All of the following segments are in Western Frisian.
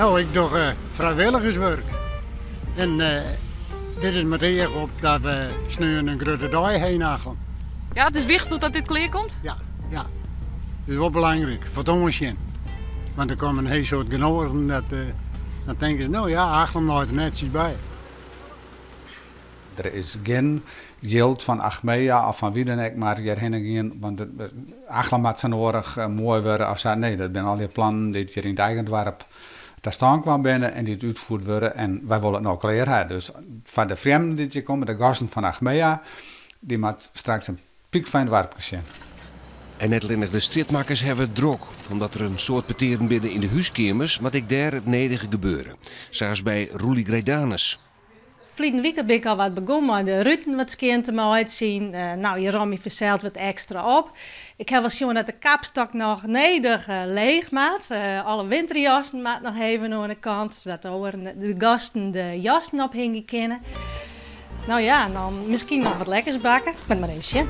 No, ik doch frijwilligerswurk. En dit is mei it each op dat we sneon in grutte dei ha yn Achlum. Ja, it is wichtich dat dit klear komt? Ja, ja. It is wol belangryk foar it oansjen. Want der komme in hiel soad genoaten, dat, dan tinke se, no ja, Achlum leit der netsjes by. Der is gjin jild fan Achmea of fan wie dan ek mar hjirhinne gien, want Achlum moat sa noadich moai wurde of sa. Nee, dat binne allegear plannen dy't hjir yn it eigen doarp ta stân kaam binne en dy't útfierd wurde en wy wolle it no klear ha. Dus foar de frjemden dy't hjir komme, de gasten fan Achmea, dy moat straks in pykfijn doarpke sjen. En net allinnich de strjitmakkers hawwe it drok. Omdat der in soad petearen binne yn de húskeamers, moat ek dêr it nedige gebeure. Sa as by Roelie Greidanus. Ferline wike bin ik al wat begûn mei de ruten wat skjin te meitsjen. No, je romje fansels wat ekstra op. Ik ha wol sjoen dat de kapstok noch nedich leech moat. Alle winterjassen moat noch even oan de kant, sadat de oaren, de gasten de jassen ophingje kinne. No ja, en dan miskien noch wat lekkers bakke. Moat mar even sjen.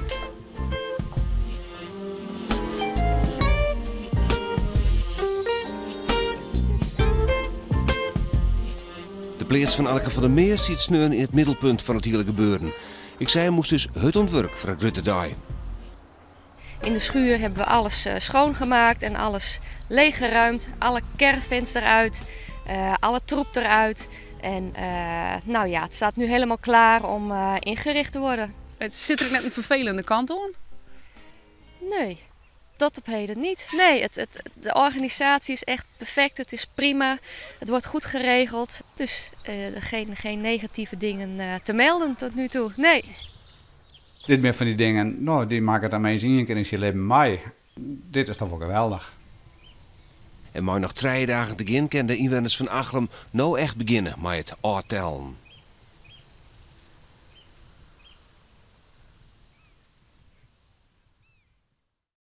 De pleats fan Anneke van der Meer siet sneon yn it middelpunt fan it hiele gebeuren. Ek sy moast dus hurd oan it wurk foar de grutte dei. In de schuur hebben we alles schoongemaakt en alles leeggeruimd. Alle caravans eruit, alle troep eruit. En nou ja, het staat nu helemaal klaar om ingericht te worden. It sit der ek net in ferfelende kant oan? Nee, tot op heden niet. Nee, de organisatie is echt perfect. Het is prima. Het wordt goed geregeld. Dus geen negatieve dingen te melden tot nu toe. Nee. Dit binne fan dy dingen, no, dy makket in mins ien kear yn syn libben mei. Dit is toch wol geweldich. En mei noch trije dagen te gean kinne de ynwenners fan Achlum no echt begjinne mei it ôftellen.